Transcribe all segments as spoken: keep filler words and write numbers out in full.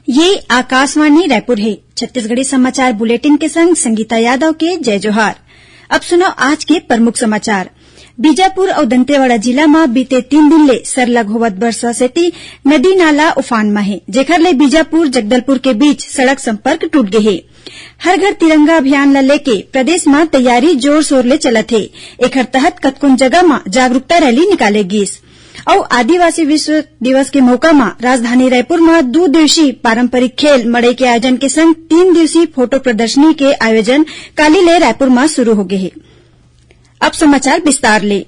ये आकाशवाणी रायपुर हे। छत्तीसगढ़ी समाचार बुलेटिन के संग संगीता यादव के जय जोहार। अब सुनो आज के प्रमुख समाचार। बीजापुर अउ दंतेवाड़ा जिला म बीते तीन दिन ले सरलग होवत बरसा सेती नदी नाला उफान म हे, जेखर ले बीजापुर जगदलपुर के बीच सड़क संपर्क टूट गे हे। हर घर तिरंगा अभियान ल लेके प्रदेश म तैयारी जोर शोर ले चलत हे। एखर तहत कतकोन जगह म जागरूकता रैली निकाले गिस। अउ आदिवासी विश्व दिवस के मौका म राजधानी रायपुर म दू दिवसीय पारंपरिक खेल मड़ई के आयोजन के संग तीन दिवसीय फोटो प्रदर्शनी के आयोजन काली ले रायपुर म शुरू हो गे हे। अब समाचार विस्तार ले।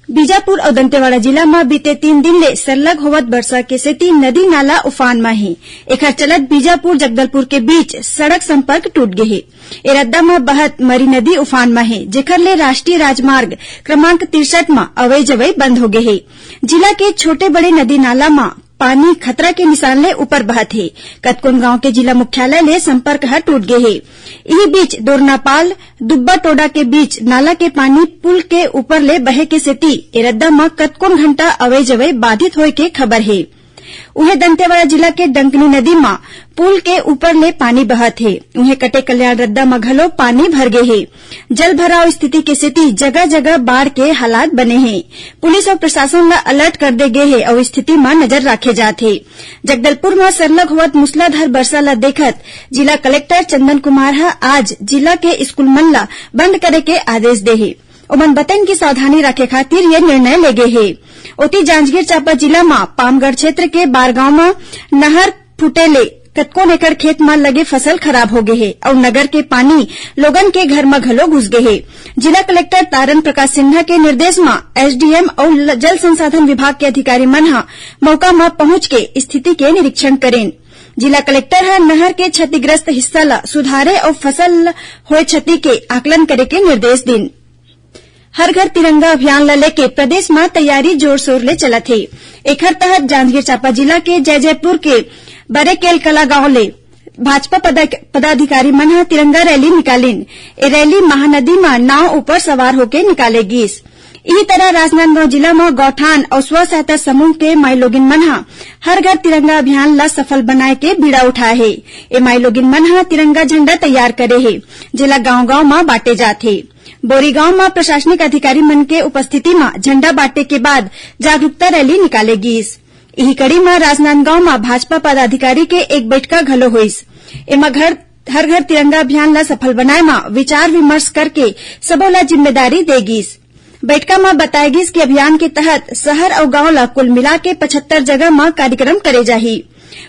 बीजापुर अउ दंतेवाड़ा जिला म बीते तीन दिन ले सरलग होवत बरसा के सेती नदी नाला उफान म हे। एखर चलत बीजापुर जगदलपुर के बीच सड़क संपर्क टूट गे हे। ए रद्दा म बहत मरी नदी उफान म हे, जेखर ले राष्ट्रीय राजमार्ग क्रमांक तिरसठ म अवई जवई बंद हो गे हे। जिला के छोटे बड़े नदी नाला म पानी खतरा के निशान ले ऊपर बहत हे। कतकोन गांव के जिला मुख्यालय ले संपर्क ह टूट गे हे। इही बीच दोरनापाल दुब्बा टोडा के बीच नाला के पानी पुल के ऊपर ले बहे के सेती ए रद्दा म कतकोन घंटा अवई जवई बाधित होय के खबर हे। उहें दंतेवाड़ा जिला के डंकनी नदी म पुल के ऊपर ले पानी बहत हे। उहें कटे कल्याण रद्दा म घलो पानी भर गे हे। जल भराव स्थिति के सेती जगह जगह बाढ़ के हालात बने हे। पुलिस अउ प्रशासन ल अलर्ट कर दे गे हे अउ स्थिति म नजर राखे जात हे। जगदलपुर म सरलग होवत मूसलाधार बरसा ल देखत जिला कलेक्टर चंदन कुमार ह आज जिला के स्कूल मन ल बंद करे के आदेश दे हे। ओमन बतन कि सावधानी राखे खातिर ये निर्णय ले गे हे। ओती जांजगीर चांपा जिला म पामगढ़ क्षेत्र के बारगांव म नहर फूटे ले कतकोन एकड़ खेत म लगे फसल खराब हो गे हे अउ नगर के पानी लोगन के घर म घलो घुस गे हे। जिला कलेक्टर तारन प्रकाश सिन्हा के निर्देश म एसडीएम अउ ल-, जल संसाधन विभाग के अधिकारी मन ह मौका म पहुंच के स्थिति के निरीक्षण करेन। जिला कलेक्टर ह नहर के क्षतिग्रस्त हिस्सा ल सुधारे अउ फसल ल होय क्षति के आकलन करे के निर्देश दिन। हर घर तिरंगा अभियान ल लेके प्रदेश म तैयारी जोर शोर ले चलत हे। एखर तहत जांजगीर चांपा जिला के जय जयपुर के बरेकेल कला गांव ले भाजपा पदा-, पदाधिकारी मन ह तिरंगा रैली निकालिन। ए रैली महानदी म नाव ऊपर सवार होके निकाले गीस। इही तरह राजनांदगांव जिला म गौठान अउ स्व सहायता समूह के माईलोगिन मन ह हर घर तिरंगा अभियान ल सफल बनाए के बीड़ा उठाए हे। ए माईलोगिन मन ह तिरंगा झंडा तैयार करे हे, जेला गांव-गांव म बांटे जात हे। बोरीगांव म प्रशासनिक अधिकारी मन के उपस्थिति म झंडा बांटे के बाद जागरूकता रैली निकाले गीस। इही कड़ी म राजनांदगांव म भाजपा पदाधिकारी के एक बैठका घलो होइस। एमा घर, हर घर तिरंगा अभियान ल सफल बनाए म विचार विमर्श करके सबो ल जिम्मेदारी दे गीस। बैठका म बताए गीस कि अभियान के तहत शहर अउ गांव ल कुल मिला के पचहत्तर जगह म कार्यक्रम करे जाही।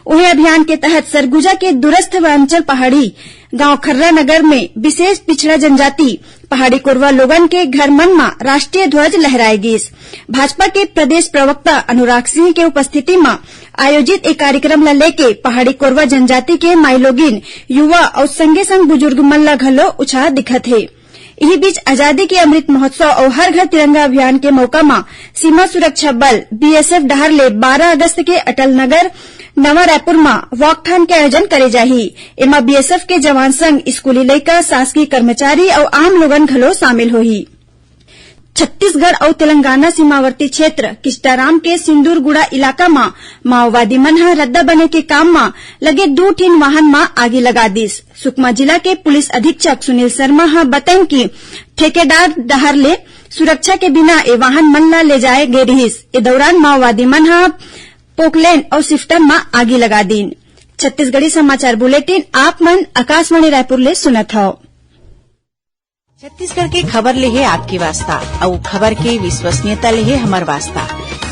उहें, अभियान के तहत सरगुजा के दूरस्थ वनांचल पहाड़ी गांव खर्रा नगर में विशेष पिछड़ा जनजाति पहाड़ी कोरवा लोगन के घर मन म राष्ट्रीय ध्वज लहराए गीस। भाजपा के प्रदेश प्रवक्ता अनुराग सिंह के उपस्थिति म आयोजित ए कार्यक्रम ल लेके पहाड़ी कोरवा जनजाति के माईलोगिन, युवा अउ संगे संग बुजुर्ग मन ल घलो उत्साह दिखत हे। इही बीच आजादी के अमृत महोत्सव अउ हर घर तिरंगा अभियान के मौका म सीमा सुरक्षा बल, बीएसएफ डहार ले बारह अगस्त के अटल नगर नवा रायपुर म वॉकथॉन के आयोजन करे जाही। एमा बीएसएफ के जवान संग स्कूली लइका, शासकीय कर्मचारी अउ आम लोगन घलो शामिल होही। छत्तीसगढ़ अउ तेलंगाना सीमावर्ती क्षेत्र किस्टाराम के सिंदूरगुड़ा इलाका म माओवादी मन ह रद्दा बने के काम म लगे दू ठिन वाहन म आगी लगा दिस। सुकमा जिला के पुलिस अधीक्षक सुनील शर्मा ह बतइन कि ठेकेदार डहार ले सुरक्षा के बिना ए वाहन मन ल ले जाए गे रिहिस। ए दौरान माओवादी मन ह पोकलेन अउ सिफ्टन म आगी लगा दीन। छत्तीसगढ़ी समाचार बुलेटिन आप मन आकाशवाणी रायपुर ले सुनत हव। छत्तीसगढ़ के खबर ले हे आपके वास्ता, अउ खबर के विश्वसनीयता ले हे हमर वास्ता।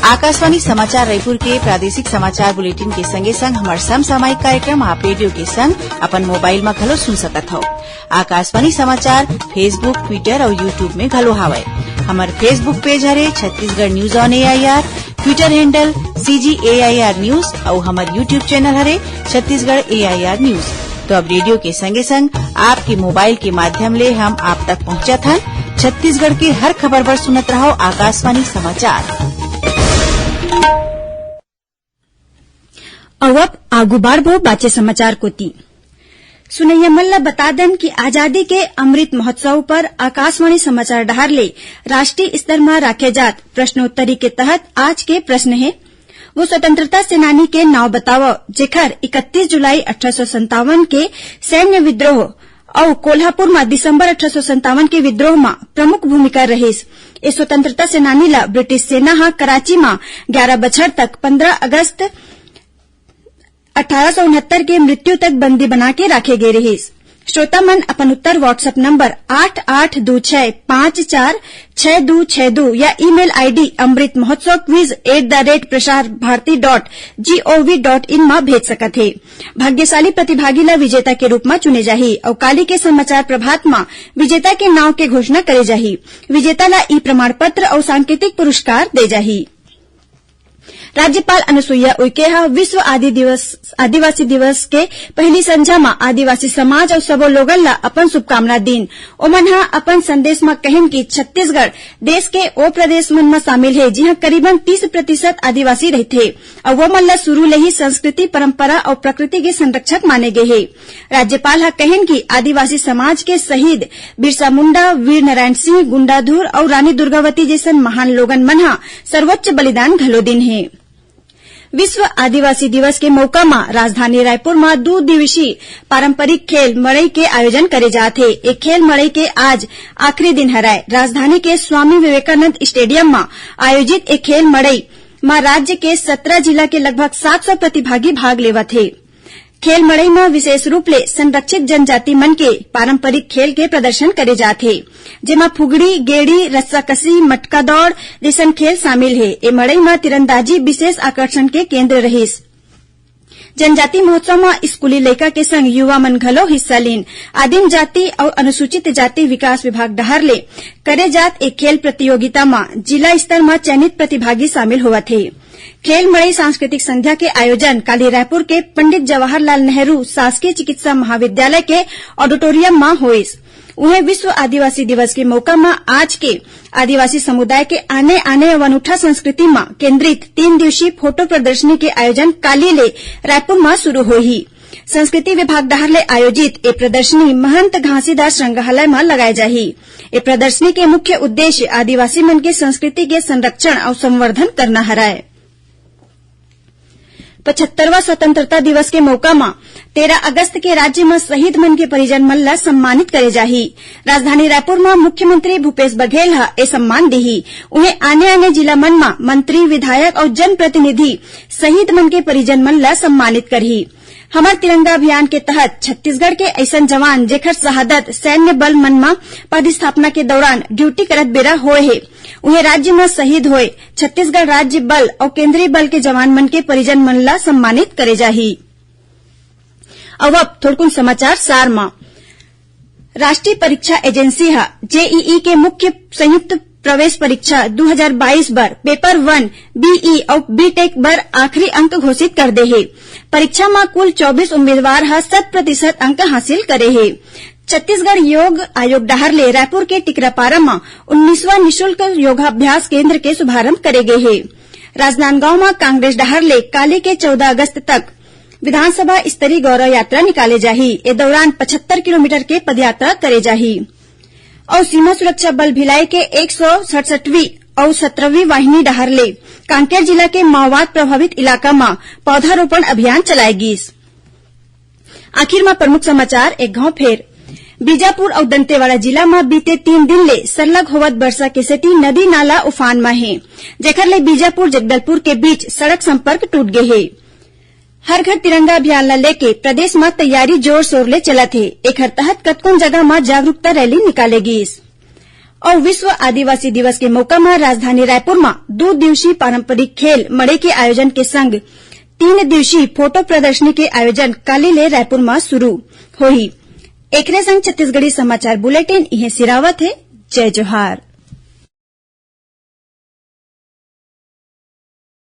आकाशवाणी समाचार रायपुर के प्रादेशिक समाचार बुलेटिन के संगे संग हमर समसामयिक कार्यक्रम आप रेडियो के संग अपन मोबाइल म घलो सुन सकत हव। आकाशवाणी समाचार Facebook, Twitter अउ YouTube में घलो हावय। हमर Facebook पेज हरे Chhattisgarh news on AIR, Twitter handle CG AIR news अउ हमर YouTube चैनल हरे छत्तीसगढ़ एआईआर न्यूज। तो अब रेडियो के संगे संग आपके मोबाइल के माध्यम ले हम आप तक पहुंचत हन। छत्तीसगढ़ के हर खबर बर सुनत रहव आकाशवाणी समाचार। अउ अब आगू बाढ़बो बाचे समाचार कोति। सुनैया मन ल बता दन कि आजादी के अमृत महोत्सव पर आकाशवाणी समाचार डहार ले राष्ट्रीय स्तर म राखे जात प्रश्नोत्तरी के तहत आज के प्रश्न हे, वो स्वतंत्रता सेनानी के नाव बतावव, जेखर इकतीस जुलाई अठारह सौ संतावन के सैन्य विद्रोह अउ कोल्हापुर म दिसंबर अठारह सौ संतावन के विद्रोह म प्रमुख भूमिका रहिस। ए स्वतंत्रता सेनानी ल ब्रिटिश सेना ह कराची म ग्यारह बछर तक, पंद्रह अगस्त अठारह सौ उनहत्तर के मृत्यु तक बंदी बना के राखे गे रिहिस। श्रोता मन अपन उत्तर WhatsApp नंबर आठ आठ दू छह पाँच चार छह दू छह दू या email ID amrit mahotsav quiz at the rate prasar bharati dot gov dot in म भेज सकत हे। भाग्यशाली प्रतिभागी ला विजेता के रूप म चुने जाही अउ काली के समाचार प्रभात म विजेता के नाव के घोषणा करे जाही। विजेता ला ई प्रमाण पत्र अउ सांकेतिक पुरस्कार दे जाही। राज्यपाल अनुसुईया उइके ह विश्व आदि दिवस, आदिवासी दिवस के पहिली संझा म आदिवासी समाज अउ सबो लोगन ल अपन शुभकामना दीन। ओमन ह अपन संदेश म कहिन कि छत्तीसगढ़ देश के ओ प्रदेश मन म शामिल हे, जिहां करीबन तीस प्रतिशत आदिवासी रहिथे अउ ओमन ल शुरू ले ही संस्कृति, परंपरा अउ प्रकृति के संरक्षक माने गे हे। राज्यपाल ह कहिन कि आदिवासी समाज के शहीद बिरसा मुंडा, वीर नारायण सिंह, गुंडाधुर अउ रानी दुर्गावती जइसन महान लोगन मन ह सर्वोच्च बलिदान घलो दीन हे। विश्व आदिवासी दिवस के मौका म राजधानी रायपुर म दू दिवसीय पारंपरिक खेल मड़ई के आयोजन करे जात हे। ए खेल मड़ई के आज आखिरी दिन हरय। राजधानी के स्वामी विवेकानंद स्टेडियम म आयोजित ए खेल मड़ई म राज्य के सत्रह जिला के लगभग सात सौ प्रतिभागी भाग लेवत हे। खेल मड़ई म विशेष रूप ले संरक्षित जनजाति मन के पारंपरिक खेल के प्रदर्शन करे जात हे, जेमा फुगड़ी, गेड़ी, रस्साकसी, मटका दौड़ जइसन खेल शामिल हे। ए मड़ई म तीरंदाजी विशेष आकर्षण के केंद्र रहिस। जनजाति महोत्सव म स्कूली लइका के संग युवा मन घलो हिस्सा लीन। आदिम जाति अउ अनुसूचित जाति विकास विभाग डहार ले करे जात ए खेल प्रतियोगिता म जिला स्तर म चयनित प्रतिभागी शामिल होवत हे। खेल मड़ई सांस्कृतिक संध्या के आयोजन काली रायपुर के पंडित जवाहरलाल नेहरू शासकीय चिकित्सा महाविद्यालय के ऑडिटोरियम म होइस। उहें, विश्व आदिवासी दिवस के मौका म आज के आदिवासी समुदाय के आने-आने अउ अनूठा संस्कृति म केंद्रित तीन दिवसीय फोटो प्रदर्शनी के आयोजन काली ले रायपुर म शुरू होही। संस्कृति विभाग डहार ले आयोजित ए प्रदर्शनी महंत घासीदास संग्रहालय म लगाए जाही। ए प्रदर्शनी के मुख्य उद्देश्य आदिवासी मन के संस्कृति के संरक्षण अउ संवर्धन करना हरय। पचहत्तरवां स्वतंत्रता दिवस के मौका म तेरह अगस्त के राज्य म शहीद मन के परिजन मन ल सम्मानित करे जाही। राजधानी रायपुर म मुख्यमंत्री भूपेश बघेल ह ए सम्मान दिही। उहें, आने-आने जिला मन म मंत्री, विधायक अउ जनप्रतिनिधि शहीद मन के परिजन मन ल सम्मानित करही। हमर तिरंगा अभियान के तहत छत्तीसगढ़ के अइसन जवान, जेखर शहादत सैन्य बल मन म पदस्थापना के दौरान ड्यूटी करत बेरा होए हे, उहें, राज्य म शहीद होए छत्तीसगढ़ राज्य बल अउ केंद्रीय बल के जवान मन के परिजन मन ल सम्मानित करे जाही। अउ अब थोरकुन समाचार सार म। राष्ट्रीय परीक्षा एजेंसी ह जेईई के मुख्य संयुक्त प्रवेश परीक्षा दू हजार बाईस बर पेपर वन, बीई अउ बीटेक बर आखिरी अंक घोषित कर दे हे। परीक्षा म कुल चौबीस उम्मीदवार ह शत प्रतिशत अंक हासिल करे हे। छत्तीसगढ़ योग आयोग डहार ले रायपुर के टिकरापारा म उन्नीसवां निशुल्क योगाभ्यास केंद्र के शुभारंभ करे गे हे। राजनांदगांव म कांग्रेस डहार ले काली के चौदह अगस्त तक विधानसभा स्तरीय गौरव यात्रा निकाले जाही। ए दौरान पचहत्तर किलोमीटर के पदयात्रा करे जाही। अउ सीमा सुरक्षा बल भिलाई के एक सौ सड़सठवीं अउ सत्रहवीं वाहिनी डहार ले कांकेर जिला के माओवाद प्रभावित इलाका म पौधारोपण अभियान चलाए गीस। आखिर म प्रमुख समाचार एक घांव फेर। बीजापुर अउ दंतेवाड़ा जिला म बीते तीन दिन ले सरलग होवत बरसा के सेती नदी नाला उफान म हे, जेखर ले बीजापुर जगदलपुर के बीच सड़क संपर्क टूट गे हे। हर घर तिरंगा अभियान ल लेके प्रदेश म तैयारी जोर शोर ले चलत हे। एखर तहत कतकोन जगह म जागरूकता रैली निकाले गीस। अउ विश्व आदिवासी दिवस के मौका म राजधानी रायपुर म दू दिवसीय पारंपरिक खेल मड़ई के आयोजन के संग तीन दिवसीय फोटो प्रदर्शनी के आयोजन काली ले रायपुर म शुरू होही। एकरे संग छत्तीसगढ़ी समाचार बुलेटिन इहें सिरावत हे। जय जोहार।